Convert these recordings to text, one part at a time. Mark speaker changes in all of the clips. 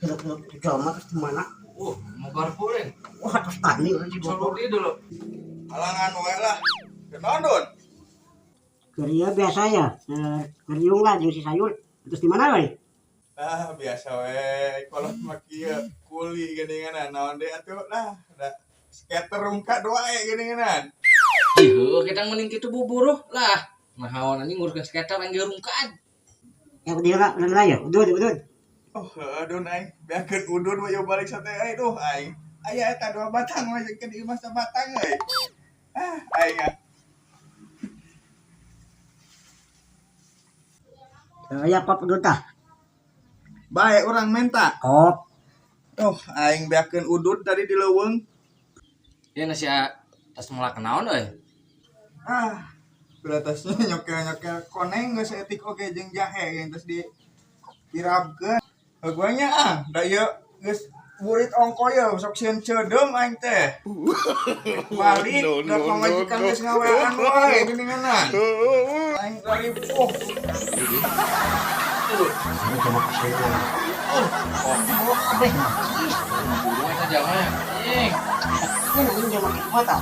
Speaker 1: Kira-kira jalma terus di mana?
Speaker 2: Mau garpurin.
Speaker 1: Wah, terus tani urang di Bogor.
Speaker 2: Solusi dulu.
Speaker 3: Halangan wae lah. Kenodon.
Speaker 1: Keria biasa ya, keriung lah jeung si sayur. Terus di mana we?
Speaker 3: Ah, biasa we. Kolot mah kieu kuli geuningan naon deui atuh lah. Da skater rungkad wae geuningan.
Speaker 2: Ih, heuh, kita mending kitu buburuh lah. Nahaon anjing nguruskeun skater anjing rungkad.
Speaker 1: Ya dia lah, lah ya. Udud, udud.
Speaker 3: Oh, heuh dun aing. Beakeun udud we yeuh balik sate euy duh aing. Aya eta dua batang we jeung di imah sabatang euy. Ah, aing ah.
Speaker 1: Ya pap udud tah.
Speaker 3: Bae urang menta.
Speaker 1: Kop.
Speaker 3: Oh, aing beakeun udud tadi di leuweung.
Speaker 2: Ya nasi tas melak naon euy.
Speaker 3: Ah, beratasnya nyokel-nyokel koneng geus etik oge jeung jahe yang terus di dirabkeun. Heuh ah, da ieu geus burit ongko ye sok sieun ceudeum aing teh. Balik
Speaker 4: No,
Speaker 3: da
Speaker 4: no,
Speaker 3: pamajikan
Speaker 4: no, no.
Speaker 3: geus ngawean wae geuninganan. Aing ripuh.
Speaker 1: Ini sama kesini.
Speaker 2: Oh, buruh eta jalma. Anjing.
Speaker 1: Ini ini jangan makin kuat ah.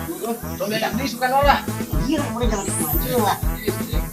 Speaker 2: Tong diajak deui suka lah.
Speaker 1: Iya, boleh jangan makin maju lah.
Speaker 2: Ih, anjing.